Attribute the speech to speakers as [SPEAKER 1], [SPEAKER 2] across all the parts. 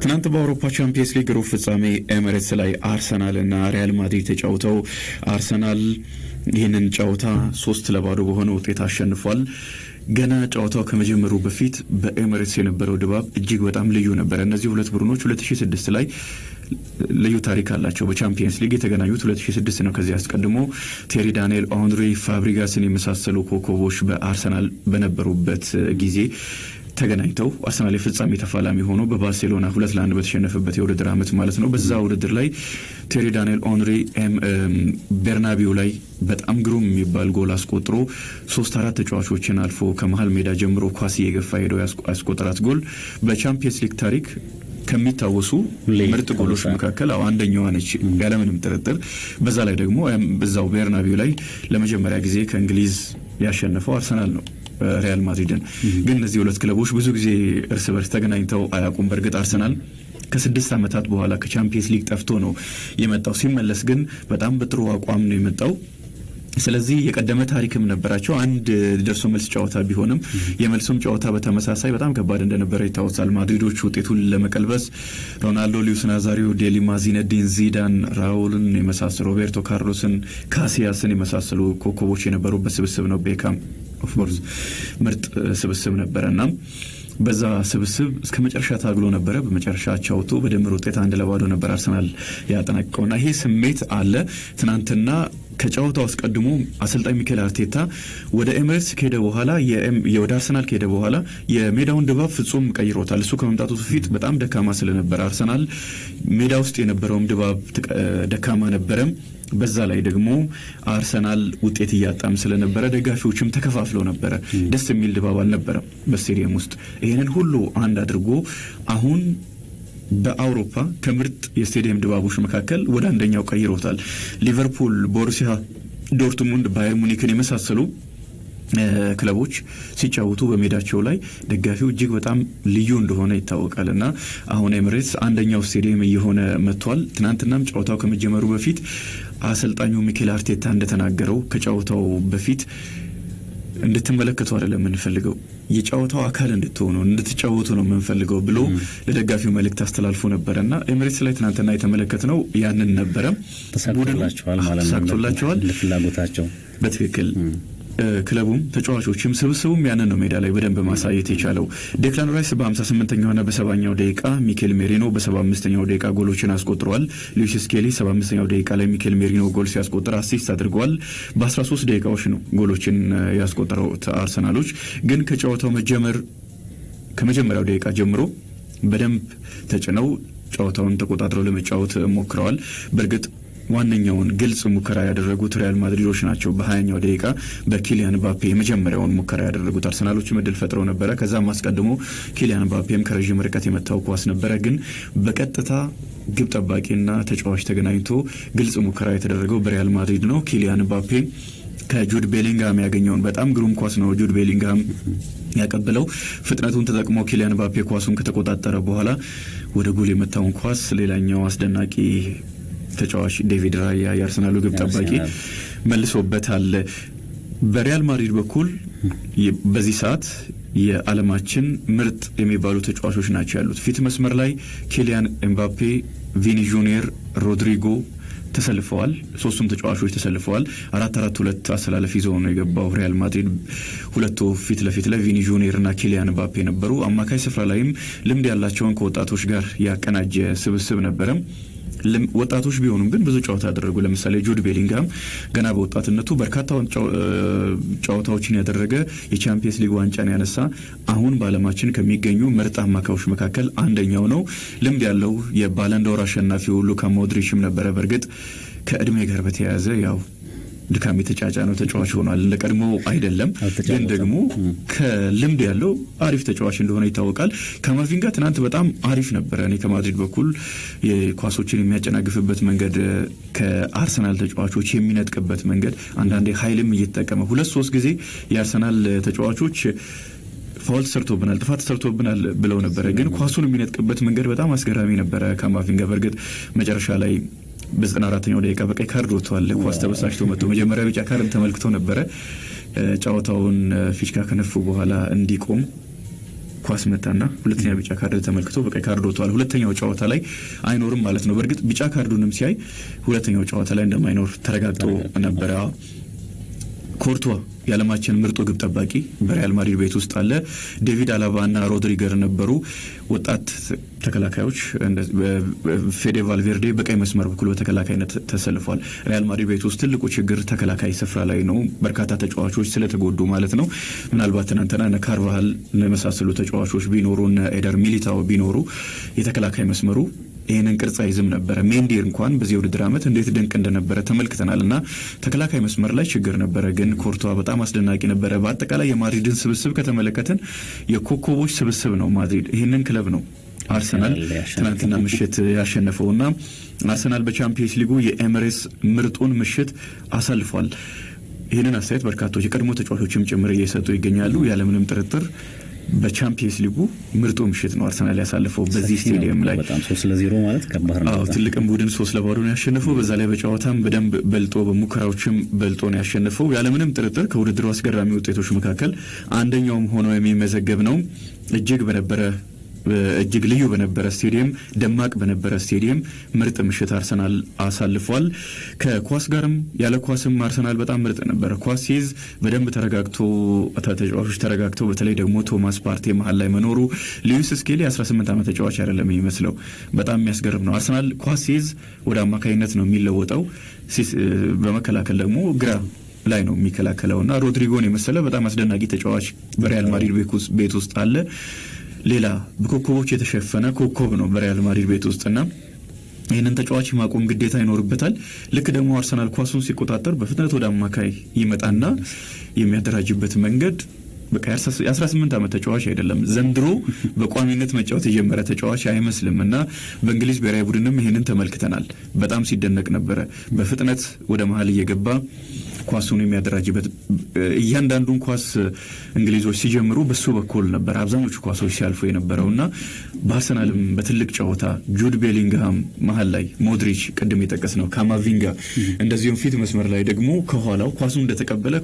[SPEAKER 1] ትናንት በአውሮፓ ቻምፒየንስ ሊግ ሩብ ፍጻሜ ኤሚሬትስ ላይ አርሰናል እና ሪያል ማድሪድ ተጫውተው አርሰናል ይህንን ጨዋታ 3-0 በሆነ ውጤት አሸንፏል። ገና ጨዋታው ከመጀመሩ በፊት በኤሚሬትስ የነበረው ድባብ እጅግ በጣም ልዩ ነበረ። እነዚህ ሁለት ቡድኖች 2006 ላይ ልዩ ታሪክ አላቸው። በቻምፒየንስ ሊግ የተገናኙት 2006 ነው። ከዚህ አስቀድሞ ቴሪ ዳንኤል ኦንሪ፣ ፋብሪጋስን የመሳሰሉ ኮከቦች በአርሰናል በነበሩበት ጊዜ ተገናኝተው አርሰናል የፍጻሜ ተፋላሚ ሆኖ በባርሴሎና 2-1 በተሸነፈበት የውድድር ዓመት ማለት ነው። በዛ ውድድር ላይ ቴሪ ዳንኤል ኦንሪ ቤርናቢው ላይ በጣም ግሩም የሚባል ጎል አስቆጥሮ ሶስት አራት ተጫዋቾችን አልፎ ከመሀል ሜዳ ጀምሮ ኳስ እየገፋ ሄደው ያስቆጠራት ጎል በቻምፒየንስ ሊግ ታሪክ ከሚታወሱ ምርጥ ጎሎች መካከል አንደኛዋ ነች ያለምንም ጥርጥር። በዛ ላይ ደግሞ በዛው ቤርናቢው ላይ ለመጀመሪያ ጊዜ ከእንግሊዝ ያሸነፈው አርሰናል ነው ሪያል ማድሪድን። ግን እነዚህ ሁለት ክለቦች ብዙ ጊዜ እርስ በርስ ተገናኝተው አያውቁም። በእርግጥ አርሰናል ከ6 ዓመታት በኋላ ከቻምፒየንስ ሊግ ጠፍቶ ነው የመጣው። ሲመለስ ግን በጣም በጥሩ አቋም ነው የመጣው። ስለዚህ የቀደመ ታሪክም ነበራቸው። አንድ ደርሶ መልስ ጨዋታ ቢሆንም የመልሱም ጨዋታ በተመሳሳይ በጣም ከባድ እንደነበረ ይታወሳል። ማድሪዶች ውጤቱን ለመቀልበስ ሮናልዶ፣ ሉዊስ ናዛሪዮ፣ ዴሊማ፣ ዚነዲን ዚዳን፣ ራውልን የመሳሰሉ፣ ሮቤርቶ ካርሎስን፣ ካሲያስን የመሳሰሉ ኮከቦች የነበሩበት ስብስብ ነው። ቤካም of course ምርጥ ስብስብ ነበረ እና በዛ ስብስብ እስከ መጨረሻ ታግሎ ነበረ። በመጨረሻ አቻ ወጥቶ በድምር ውጤት 1-0 ነበር አርሰናል ያጠናቀቀውና ይሄ ስሜት አለ። ትናንትና ከጨዋታው አስቀድሞ አሰልጣኝ ሚኬል አርቴታ ወደ ኤሚሬትስ ከሄደ በኋላ፣ ወደ አርሰናል ከሄደ በኋላ የሜዳውን ድባብ ፍጹም ቀይሮታል። እሱ ከመምጣቱ በፊት በጣም ደካማ ስለነበረ አርሰናል ሜዳ ውስጥ የነበረውም ድባብ ደካማ ነበረ። በዛ ላይ ደግሞ አርሰናል ውጤት እያጣም ስለነበረ ደጋፊዎችም ተከፋፍለው ነበረ። ደስ የሚል ድባብ አልነበረም በስቴዲየም ውስጥ። ይህንን ሁሉ አንድ አድርጎ አሁን በአውሮፓ ከምርጥ የስቴዲየም ድባቦች መካከል ወደ አንደኛው ቀይሮታል። ሊቨርፑል፣ ቦሩሲያ ዶርትሙንድ፣ ባየር ሙኒክን የመሳሰሉ ክለቦች ሲጫወቱ በሜዳቸው ላይ ደጋፊው እጅግ በጣም ልዩ እንደሆነ ይታወቃል እና አሁን ኤምሬትስ አንደኛው ስቴዲየም እየሆነ መጥቷል። ትናንትናም ጨዋታው ከመጀመሩ በፊት አሰልጣኙ ሚኬል አርቴታ እንደተናገረው ከጨዋታው በፊት እንድትመለከቱ አይደለም የምንፈልገው፣ የጨዋታው አካል እንድትሆኑ፣ እንድትጫወቱ ነው የምንፈልገው ብሎ ለደጋፊው መልእክት አስተላልፎ ነበረ እና ኤምሬትስ ላይ ትናንትና የተመለከትነው ያንን ነበረ።
[SPEAKER 2] ተሳክቶላቸዋል ማለት ነው።
[SPEAKER 1] ተሳክቶላቸዋል።
[SPEAKER 2] ለፍላጎታቸው።
[SPEAKER 1] በትክክል። ክለቡም ተጫዋቾችም ስብስቡም ያንን ነው ሜዳ ላይ በደንብ ማሳየት የቻለው። ዴክላን ራይስ በ58ኛውና በ70ኛው ደቂቃ፣ ሚኬል ሜሪኖ በ75ኛው ደቂቃ ጎሎችን አስቆጥረዋል። ሉዊስ ስኬሊ 75ኛው ደቂቃ ላይ ሚኬል ሜሪኖ ጎል ሲያስቆጥር assist አድርገዋል። በ13 ደቂቃዎች ነው ጎሎችን ያስቆጠረው። አርሰናሎች ግን ከጨዋታው መጀመር ከመጀመሪያው ደቂቃ ጀምሮ በደንብ ተጭነው ጨዋታውን ተቆጣጥረው ለመጫወት ሞክረዋል። በእርግጥ ዋነኛውን ግልጽ ሙከራ ያደረጉት ሪያል ማድሪዶች ናቸው። በ20ኛው ደቂቃ በኪሊያን ምባፔ የመጀመሪያውን ሙከራ ያደረጉት። አርሰናሎችም እድል ፈጥረው ነበረ። ከዛም አስቀድሞ ኪሊያን ምባፔም ከረዥም ርቀት የመታው ኳስ ነበረ። ግን በቀጥታ ግብ ጠባቂና ተጫዋች ተገናኝቶ ግልጽ ሙከራ የተደረገው በሪያል ማድሪድ ነው። ኪሊያን ምባፔ ከጁድ ቤሊንግሃም ያገኘውን በጣም ግሩም ኳስ ነው ጁድ ቤሊንግሃም ያቀበለው። ፍጥነቱን ተጠቅሞ ኪሊያን ምባፔ ኳሱን ከተቆጣጠረ በኋላ ወደ ጎል የመታውን ኳስ ሌላኛው አስደናቂ ተጫዋች ዴቪድ ራያ፣ የአርሰናሉ ግብ ጠባቂ፣ መልሶበታል። በሪያል ማድሪድ በኩል በዚህ ሰዓት የዓለማችን ምርጥ የሚባሉ ተጫዋቾች ናቸው ያሉት። ፊት መስመር ላይ ኪሊያን ኤምባፔ፣ ቪኒ ጁኒየር፣ ሮድሪጎ ተሰልፈዋል። ሶስቱም ተጫዋቾች ተሰልፈዋል። 4-4-2 አሰላለፍ ይዘው ነው የገባው ሪያል ማድሪድ። ሁለቱ ፊት ለፊት ላይ ቪኒ ጁኒየር እና ኪሊያን ምባፔ ነበሩ። አማካይ ስፍራ ላይም ልምድ ያላቸውን ከወጣቶች ጋር ያቀናጀ ስብስብ ነበረ። ወጣቶች ቢሆኑም ግን ብዙ ጨዋታ ያደረጉ፣ ለምሳሌ ጁድ ቤሊንግሃም ገና በወጣትነቱ በርካታ ጨዋታዎችን ያደረገ፣ የቻምፒየንስ ሊግ ዋንጫን ያነሳ፣ አሁን በዓለማችን ከሚገኙ ምርጥ አማካዮች መካከል አንደኛው ነው። ልምድ ያለው የባለንዶር አሸናፊው ሉካ ሞድሪችም ነበረ። በእርግጥ ከእድሜ ጋር በተያያዘ ያው ድካም የተጫጫነው ተጫዋች ሆኗል። እንደ ቀድሞ አይደለም፣ ግን ደግሞ ከልምድ ያለው አሪፍ ተጫዋች እንደሆነ ይታወቃል። ካማቪንጋ ትናንት በጣም አሪፍ ነበረ። እኔ ከማድሪድ በኩል የኳሶችን የሚያጨናግፍበት መንገድ፣ ከአርሰናል ተጫዋቾች የሚነጥቅበት መንገድ፣ አንዳንዴ ኃይልም እየተጠቀመ ሁለት ሶስት ጊዜ የአርሰናል ተጫዋቾች foul ተሰርቶብናል፣ ጥፋት ተሰርቶብናል ብለው ነበረ። ግን ኳሱን የሚነጥቅበት መንገድ በጣም አስገራሚ ነበረ ካማቪንጋ። በእርግጥ መጨረሻ ላይ በ94ኛው ደቂቃ በቀይ ካርድ ወጥቷል። ኳስ ተበሳጭቶ መጥቶ መጀመሪያ ቢጫ ካርድ ተመልክቶ ነበረ። ጨዋታውን ፊሽካ ከነፉ በኋላ እንዲቆም ኳስ መታና ሁለተኛ ቢጫ ካርድ ተመልክቶ በቀይ ካርድ ወጥቷል። ሁለተኛው ጨዋታ ላይ አይኖርም ማለት ነው። በእርግጥ ቢጫ ካርዱንም ሲያይ ሁለተኛው ጨዋታ ላይ እንደማይኖር ተረጋግጦ ነበረ። ኮርቷ የዓለማችን ምርጡ ግብ ጠባቂ በሪያል ማድሪድ ቤት ውስጥ አለ። ዴቪድ አላባ እና ሮድሪገር ነበሩ ወጣት ተከላካዮች። ፌዴ ቫልቬርዴ በቀኝ መስመር በኩል በተከላካይነት ተሰልፏል። ሪያል ማድሪድ ቤት ውስጥ ትልቁ ችግር ተከላካይ ስፍራ ላይ ነው፣ በርካታ ተጫዋቾች ስለተጎዱ ማለት ነው። ምናልባት ትናንትና እነ ካርቫሃል የመሳሰሉ ተጫዋቾች ቢኖሩ፣ እነ ኤደር ሚሊታው ቢኖሩ የተከላካይ መስመሩ ይህንን ቅርጽ አይዝም ነበረ። ሜንዲ እንኳን በዚህ ውድድር ዓመት እንዴት ድንቅ እንደነበረ ተመልክተናል። እና ተከላካይ መስመር ላይ ችግር ነበረ፣ ግን ኮርቷ በጣም አስደናቂ ነበረ። በአጠቃላይ የማድሪድን ስብስብ ከተመለከትን የኮከቦች ስብስብ ነው ማድሪድ። ይህንን ክለብ ነው አርሰናል ትናንትና ምሽት ያሸነፈውና አርሰናል በቻምፒየንስ ሊጉ የኤምሬትስ ምርጡን ምሽት አሳልፏል። ይህንን አስተያየት በርካቶች የቀድሞ ተጫዋቾችም ጭምር እየሰጡ ይገኛሉ። ያለምንም ጥርጥር በቻምፒየንስ ሊጉ ምርጡ ምሽት ነው አርሰናል ያሳለፈው በዚህ ስቴዲየም ላይ።
[SPEAKER 2] በጣም 3-0 ማለት ከባድ ነው።
[SPEAKER 1] አዎ፣ ትልቅም ቡድን 3-0 ነው ያሸነፈው። በዛ ላይ በጨዋታም በደንብ በልጦ በሙከራዎችም በልጦ ነው ያሸነፈው። ያለምንም ጥርጥር ከውድድሩ አስገራሚ ውጤቶች መካከል አንደኛውም ሆኖ የሚመዘገብ ነው። እጅግ ልዩ በነበረ ስቴዲየም፣ ደማቅ በነበረ ስቴዲየም ምርጥ ምሽት አርሰናል አሳልፏል። ከኳስ ጋርም ያለ ኳስም አርሰናል በጣም ምርጥ ነበረ። ኳስ ሲይዝ በደንብ ተረጋግቶ፣ ተጫዋቾች ተረጋግተው፣ በተለይ ደግሞ ቶማስ ፓርቴ መሀል ላይ መኖሩ፣ ሉዊስ ስኬሊ 18 ዓመት ተጫዋች አይደለም የሚመስለው። በጣም የሚያስገርም ነው። አርሰናል ኳስ ሲይዝ ወደ አማካይነት ነው የሚለወጠው። በመከላከል ደግሞ ግራ ላይ ነው የሚከላከለው እና ሮድሪጎን የመሰለ በጣም አስደናቂ ተጫዋች በሪያል ማድሪድ ቤት ውስጥ አለ። ሌላ በኮከቦች የተሸፈነ ኮከብ ነው በሪያል ማድሪድ ቤት ውስጥና ይህንን ተጫዋች ማቆም ግዴታ ይኖርበታል። ልክ ደግሞ አርሰናል ኳሱን ሲቆጣጠር በፍጥነት ወደ አማካይ ይመጣና የሚያደራጅበት መንገድ በቃ የ18 ዓመት ተጫዋች አይደለም። ዘንድሮ በቋሚነት መጫወት የጀመረ ተጫዋች አይመስልም እና በእንግሊዝ ብሔራዊ ቡድንም ይህንን ተመልክተናል። በጣም ሲደነቅ ነበረ። በፍጥነት ወደ መሀል እየገባ ኳሱን የሚያደራጅበት፣ እያንዳንዱን ኳስ እንግሊዞች ሲጀምሩ በሱ በኩል ነበር አብዛኞቹ ኳሶች ሲያልፉ የነበረው። እና በአርሰናልም በትልቅ ጨዋታ ጁድ ቤሊንግሃም መሀል ላይ፣ ሞድሪች፣ ቅድም የጠቀስነው ካማቪንጋ፣ እንደዚሁም ፊት መስመር ላይ ደግሞ ከኋላው ኳሱን እንደተቀበለ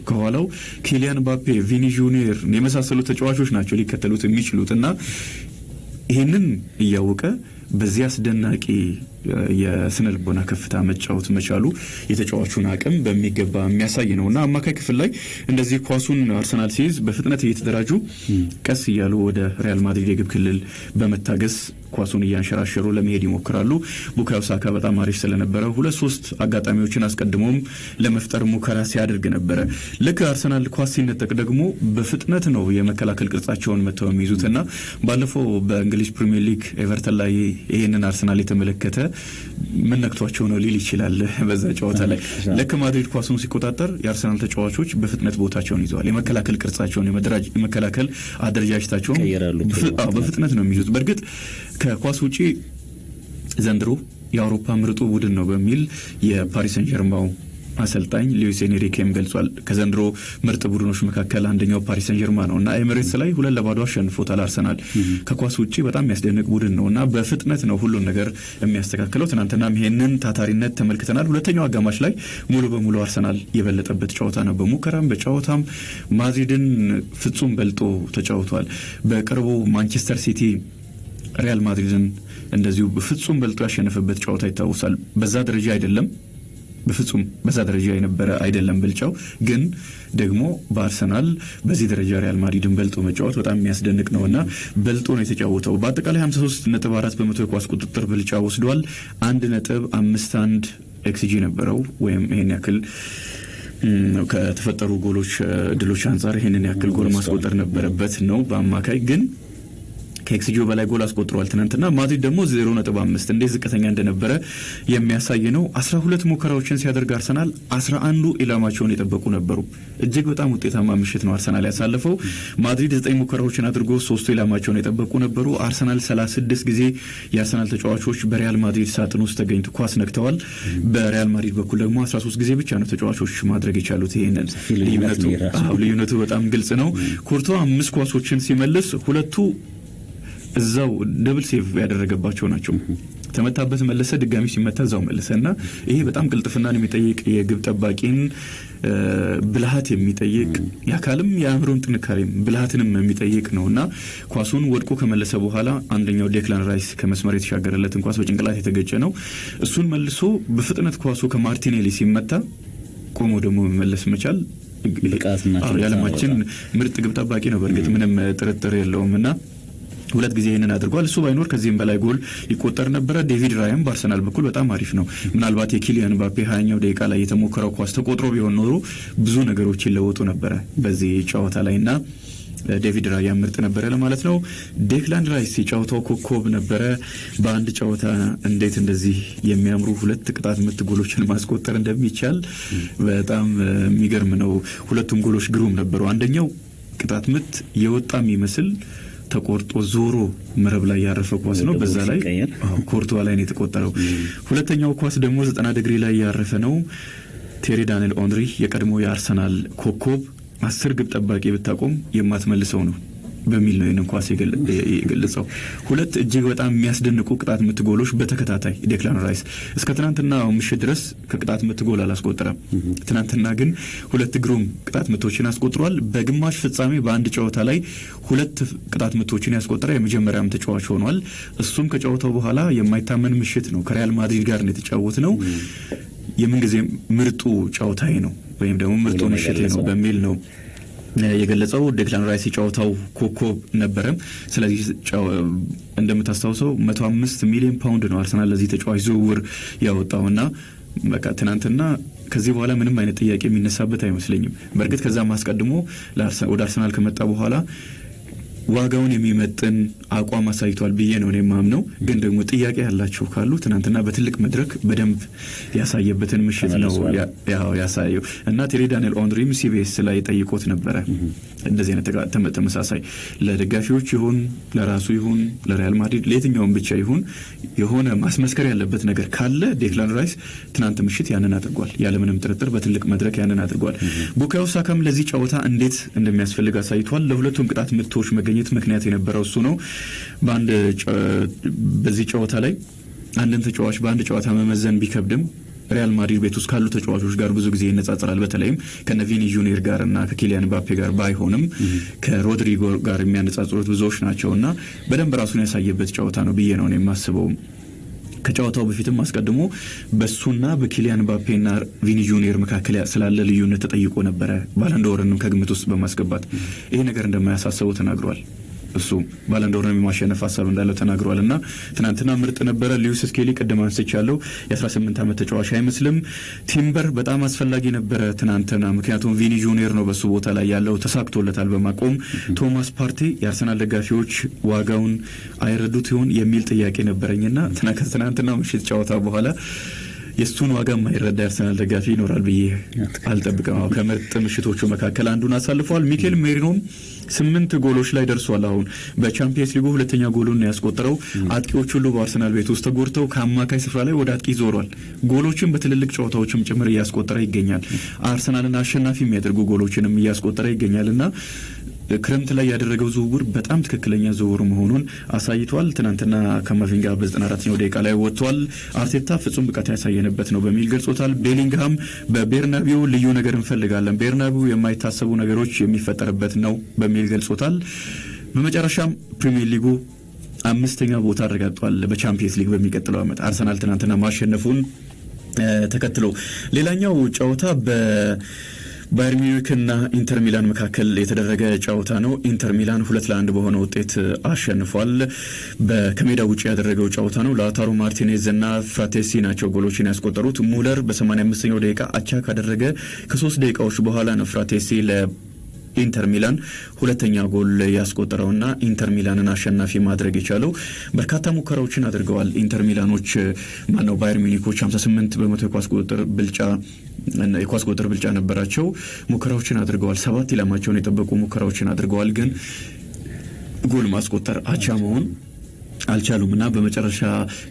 [SPEAKER 1] ከኋላው ኪሊያን ምባፔ፣ ቪኒ ጁኒየር የመሳሰሉ ተጫዋቾች ናቸው ሊከተሉት የሚችሉት። እና ይህንን እያወቀ በዚህ አስደናቂ የስነ ልቦና ከፍታ መጫወት መቻሉ የተጫዋቹን አቅም በሚገባ የሚያሳይ ነው። እና አማካይ ክፍል ላይ እንደዚህ ኳሱን አርሰናል ሲይዝ በፍጥነት እየተደራጁ ቀስ እያሉ ወደ ሪያል ማድሪድ የግብ ክልል በመታገስ ኳሱን እያንሸራሸሩ ለመሄድ ይሞክራሉ። ቡካዮ ሳካ በጣም አሪፍ ስለነበረ ሁለት ሶስት አጋጣሚዎችን አስቀድሞም ለመፍጠር ሙከራ ሲያደርግ ነበረ። ልክ አርሰናል ኳስ ሲነጠቅ ደግሞ በፍጥነት ነው የመከላከል ቅርጻቸውን መተው የሚይዙት። እና ባለፈው በእንግሊዝ ፕሪሚየር ሊግ ኤቨርተን ላይ ይህንን አርሰናል የተመለከተ ምን ነክቷቸው ነው ሊል ይችላል። በዛ ጨዋታ ላይ ልክ ማድሪድ ኳሱን ሲቆጣጠር የአርሰናል ተጫዋቾች በፍጥነት ቦታቸውን ይዘዋል። የመከላከል ቅርጻቸውን፣ የመከላከል አደረጃጀታቸውን በፍጥነት ነው የሚይዙት። በእርግጥ ከኳስ ውጪ ዘንድሮ የአውሮፓ ምርጡ ቡድን ነው በሚል የፓሪስ ሰን ጀርማው አሰልጣኝ ሉዊስ ኤንሪኬም ገልጿል። ከዘንድሮ ምርጥ ቡድኖች መካከል አንደኛው ፓሪስ ሰን ጀርማ ነው እና ኤሚሬትስ ላይ 2-0 አሸንፎታል። አርሰናል ከኳስ ውጭ በጣም የሚያስደንቅ ቡድን ነው እና በፍጥነት ነው ሁሉን ነገር የሚያስተካክለው። ትናንትናም ይሄንን ታታሪነት ተመልክተናል። ሁለተኛው አጋማሽ ላይ ሙሉ በሙሉ አርሰናል የበለጠበት ጨዋታ ነው። በሙከራም በጨዋታም ማድሪድን ፍጹም በልጦ ተጫውቷል። በቅርቡ ማንቸስተር ሲቲ ሪያል ማድሪድን እንደዚሁ በፍጹም በልጦ ያሸነፈበት ጨዋታ ይታወሳል። በዛ ደረጃ አይደለም፣ በፍጹም በዛ ደረጃ የነበረ አይደለም ብልጫው። ግን ደግሞ በአርሰናል በዚህ ደረጃ ሪያል ማድሪድን በልጦ መጫወት በጣም የሚያስደንቅ ነው እና በልጦ ነው የተጫወተው። በአጠቃላይ 53.4% የኳስ ቁጥጥር ብልጫ ወስዷል። 1.51 ኤክስጂ ነበረው፣ ወይም ይሄን ያክል ከተፈጠሩ ጎሎች እድሎች አንጻር ይሄንን ያክል ጎል ማስቆጠር ነበረበት ነው በአማካይ፣ ግን ከኤክስጂው በላይ ጎል አስቆጥሯል ትናንትና። ማድሪድ ደግሞ 0.5 እንዴት ዝቅተኛ እንደነበረ የሚያሳይ ነው። 12 ሙከራዎችን ሲያደርግ አርሰናል 11ዱ ኢላማቸውን የጠበቁ ነበሩ። እጅግ በጣም ውጤታማ ምሽት ነው አርሰናል ያሳለፈው። ማድሪድ 9 ሙከራዎችን አድርጎ ሶስቱ ኢላማቸውን የጠበቁ ነበሩ። አርሰናል 36 ጊዜ የአርሰናል ተጫዋቾች በሪያል ማድሪድ ሳጥን ውስጥ ተገኝቶ ኳስ ነክተዋል። በሪያል ማድሪድ በኩል ደግሞ 13 ጊዜ ብቻ ነው ተጫዋቾች ማድረግ የቻሉት። ይሄንን ልዩነቱ በጣም ግልጽ ነው። ኩርቷ አምስት ኳሶችን ሲመልስ ሁለቱ እዛው double save ያደረገባቸው ናቸው። ተመታበት፣ መለሰ፣ ድጋሚ ሲመታ እዛው መለሰ እና ይሄ በጣም ቅልጥፍናን የሚጠይቅ፣ የግብ ጠባቂን ብልሃት የሚጠይቅ፣ የአካልም የአእምሮን ጥንካሬም ብልሃትንም የሚጠይቅ ነው። እና ኳሱን ወድቆ ከመለሰ በኋላ አንደኛው ዴክላን ራይስ ከመስመር የተሻገረለትን ኳስ በጭንቅላት የተገጨ ነው። እሱን መልሶ በፍጥነት ኳሱ ከማርቲኔሊ ሲመታ ቆሞ ደግሞ መመለስ መቻል የዓለማችን ምርጥ ግብ ጠባቂ ነው። በእርግጥ ምንም ጥርጥር የለውም እና ሁለት ጊዜ ይህንን አድርጓል። እሱ ባይኖር ከዚህም በላይ ጎል ይቆጠር ነበረ። ዴቪድ ራያም በአርሰናል በኩል በጣም አሪፍ ነው። ምናልባት የኪሊያን ምባፔ 20ኛው ደቂቃ ላይ የተሞከረው ኳስ ተቆጥሮ ቢሆን ኖሮ ብዙ ነገሮች ይለወጡ ነበረ በዚህ ጨዋታ ላይ እና ዴቪድ ራያ ምርጥ ነበረ ለማለት ነው። ዴክላን ራይስ የጨዋታው ኮከብ ነበረ። በአንድ ጨዋታ እንዴት እንደዚህ የሚያምሩ ሁለት ቅጣት ምት ጎሎችን ማስቆጠር እንደሚቻል በጣም የሚገርም ነው። ሁለቱም ጎሎች ግሩም ነበሩ። አንደኛው ቅጣት ምት የወጣ የሚመስል ተቆርጦ ዞሮ መረብ ላይ ያረፈ ኳስ ነው። በዛ ላይ ኮርቷ ላይ ነው የተቆጠረው። ሁለተኛው ኳስ ደግሞ 90 ዲግሪ ላይ ያረፈ ነው። ቴሪ ዳንኤል ኦንሪ የቀድሞ የአርሰናል ኮከብ 10 ግብ ጠባቂ ብታቆም የማትመልሰው ነው በሚል ነው ይህንን ኳስ የገለጸው። ሁለት እጅግ በጣም የሚያስደንቁ ቅጣት ምት ጎሎች በተከታታይ። ዴክላን ራይስ እስከ ትናንትና ምሽት ድረስ ከቅጣት ምት ጎል አላስቆጠረም። ትናንትና ግን ሁለት ግሩም ቅጣት ምቶችን አስቆጥሯል። በግማሽ ፍጻሜ በአንድ ጨዋታ ላይ ሁለት ቅጣት ምቶችን ያስቆጠረ የመጀመሪያም ተጫዋች ሆኗል። እሱም ከጨዋታው በኋላ የማይታመን ምሽት ነው፣ ከሪያል ማድሪድ ጋር ነው የተጫወትነው፣ የምንጊዜ ምርጡ ጨዋታዬ ነው ወይም ደግሞ ምርጡ ምሽቴ ነው በሚል ነው የገለጸው። ዴክላን ራይስ የጨዋታው ኮከብ ነበረ። ስለዚህ እንደምታስታውሰው 105 ሚሊዮን ፓውንድ ነው አርሰናል ለዚህ ተጫዋች ዝውውር ያወጣው እና በቃ ትናንትና ከዚህ በኋላ ምንም አይነት ጥያቄ የሚነሳበት አይመስለኝም። በእርግጥ ከዛም አስቀድሞ ወደ አርሰናል ከመጣ በኋላ ዋጋውን የሚመጥን አቋም አሳይቷል ብዬ ነው የማምነው። ግን ደግሞ ጥያቄ ያላቸው ካሉ ትናንትና በትልቅ መድረክ በደንብ ያሳየበትን ምሽት ነው ያሳየው እና ቴሪ ዳንኤል ኦንሪም ሲቢኤስ ላይ ጠይቆት ነበረ። እንደዚህ አይነት ተመሳሳይ ለደጋፊዎች ይሁን ለራሱ ይሁን ለሪያል ማድሪድ ለየትኛውም ብቻ ይሁን የሆነ ማስመስከር ያለበት ነገር ካለ ዴክላን ራይስ ትናንት ምሽት ያንን አድርጓል። ያለምንም ጥርጥር በትልቅ መድረክ ያንን አድርጓል። ቡካዮ ሳካም ለዚህ ጨዋታ እንዴት እንደሚያስፈልግ አሳይቷል። ለሁለቱም ቅጣት ምቶች መገኘት ምክንያት የነበረው እሱ ነው። በአንድ በዚህ ጨዋታ ላይ አንድን ተጫዋች በአንድ ጨዋታ መመዘን ቢከብድም ሪያል ማድሪድ ቤት ውስጥ ካሉ ተጫዋቾች ጋር ብዙ ጊዜ ይነጻጸራል። በተለይም ከነ ቪኒ ጁኒየር ጋር እና ከኪሊያን ምባፔ ጋር ባይሆንም ከሮድሪጎ ጋር የሚያነጻጽሩት ብዙዎች ናቸው እና በደንብ ራሱን ያሳየበት ጨዋታ ነው ብዬ ነው የማስበው። ከጨዋታው በፊትም አስቀድሞ በሱና በኪሊያን ምባፔና ቪኒ ጁኒየር መካከል ስላለ ልዩነት ተጠይቆ ነበረ። ባላንዶርንም ከግምት ውስጥ በማስገባት ይሄ ነገር እንደማያሳስበው ተናግሯል። እሱ ባላንዶርን የማሸነፍ ሀሳብ እንዳለው ተናግሯል። እና ትናንትና ምርጥ ነበረ። ሊዊስ ስኬሊ ቅድም አንስቻለሁ፣ የ18 ዓመት ተጫዋች አይመስልም። ቲምበር በጣም አስፈላጊ ነበረ ትናንትና፣ ምክንያቱም ቪኒ ጁኒየር ነው በሱ ቦታ ላይ ያለው፣ ተሳክቶለታል በማቆም። ቶማስ ፓርቴ የአርሰናል ደጋፊዎች ዋጋውን አይረዱት ይሆን የሚል ጥያቄ ነበረኝና ከትናንትና ምሽት ጨዋታ በኋላ የእሱን ዋጋ የማይረዳ የአርሰናል ደጋፊ ይኖራል ብዬ አልጠብቅም። ከምርጥ ምሽቶቹ መካከል አንዱን አሳልፈዋል። ሚኬል ሜሪኖም ስምንት ጎሎች ላይ ደርሷል። አሁን በቻምፒየንስ ሊጉ ሁለተኛ ጎሉን ያስቆጠረው። አጥቂዎች ሁሉ በአርሰናል ቤት ውስጥ ተጎድተው ከአማካይ ስፍራ ላይ ወደ አጥቂ ዞሯል። ጎሎችን በትልልቅ ጨዋታዎችም ጭምር እያስቆጠረ ይገኛል። አርሰናልን አሸናፊ የሚያደርጉ ጎሎችንም እያስቆጠረ ይገኛል እና ክረምት ላይ ያደረገው ዝውውር በጣም ትክክለኛ ዝውውር መሆኑን አሳይቷል። ትናንትና ካማቪንጋ በ94ኛው ደቂቃ ላይ ወጥቷል። አርቴታ ፍጹም ብቃት ያሳየንበት ነው በሚል ገልጾታል። ቤሊንግሃም በቤርናቢው ልዩ ነገር እንፈልጋለን፣ ቤርናቢው የማይታሰቡ ነገሮች የሚፈጠርበት ነው በሚል ገልጾታል። በመጨረሻም ፕሪሚየር ሊጉ አምስተኛ ቦታ አረጋግጧል። በቻምፒየንስ ሊግ በሚቀጥለው ዓመት አርሰናል ትናንትና ማሸነፉን ተከትሎ ሌላኛው ጨዋታ ባየር ሚዩኒክ እና ኢንተር ሚላን መካከል የተደረገ ጨዋታ ነው። ኢንተር ሚላን 2-1 በሆነ ውጤት አሸንፏል። ከሜዳ ውጭ ያደረገው ጨዋታ ነው። ላውታሮ ማርቲኔዝ እና ፍራቴሲ ናቸው ጎሎችን ያስቆጠሩት። ሙለር በ85ኛው ደቂቃ አቻ ካደረገ ከ3 ደቂቃዎች በኋላ ነው ፍራቴሲ ለኢንተር ሚላን ሁለተኛ ጎል ያስቆጠረውና ኢንተር ሚላንን አሸናፊ ማድረግ የቻለው። በርካታ ሙከራዎችን አድርገዋል። ኢንተር ሚላኖች፣ ማነው ባየር ሚኒኮች 58% የኳስ ቁጥጥር ብልጫ ነበራቸው። ሙከራዎችን አድርገዋል። ሰባት ኢላማቸውን የጠበቁ ሙከራዎችን አድርገዋል። ግን ጎል ማስቆጠር፣ አቻ መሆን አልቻሉም እና በመጨረሻ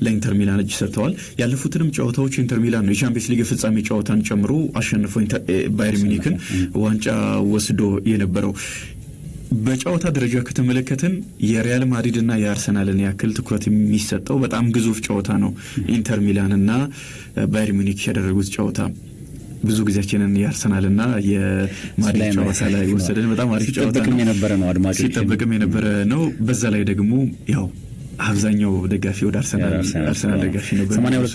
[SPEAKER 1] ለኢንተር ሚላን እጅ ሰጥተዋል። ያለፉትንም ጨዋታዎች ኢንተር ሚላን ነው የቻምፒየንስ ሊግ ፍጻሜ ጨዋታን ጨምሮ አሸንፎ ባየር ሚኒክን ዋንጫ ወስዶ የነበረው። በጨዋታ ደረጃ ከተመለከትን የሪያል ማድሪድ እና የአርሰናልን ያክል ትኩረት የሚሰጠው በጣም ግዙፍ ጨዋታ ነው። ኢንተር ሚላን እና ባየር ሙኒክ ያደረጉት ጨዋታ፣ ብዙ ጊዜያችንን የአርሰናልና የማድሪድ ጨዋታ ላይ ወሰድን። በጣም አሪፍ ጨዋታ
[SPEAKER 2] ሲጠበቅም የነበረ ነው። አድማጮች
[SPEAKER 1] ሲጠበቅም የነበረ ነው። በዛ ላይ ደግሞ ያው አብዛኛው ደጋፊ ወደ አርሰናል ደጋፊ ነበር።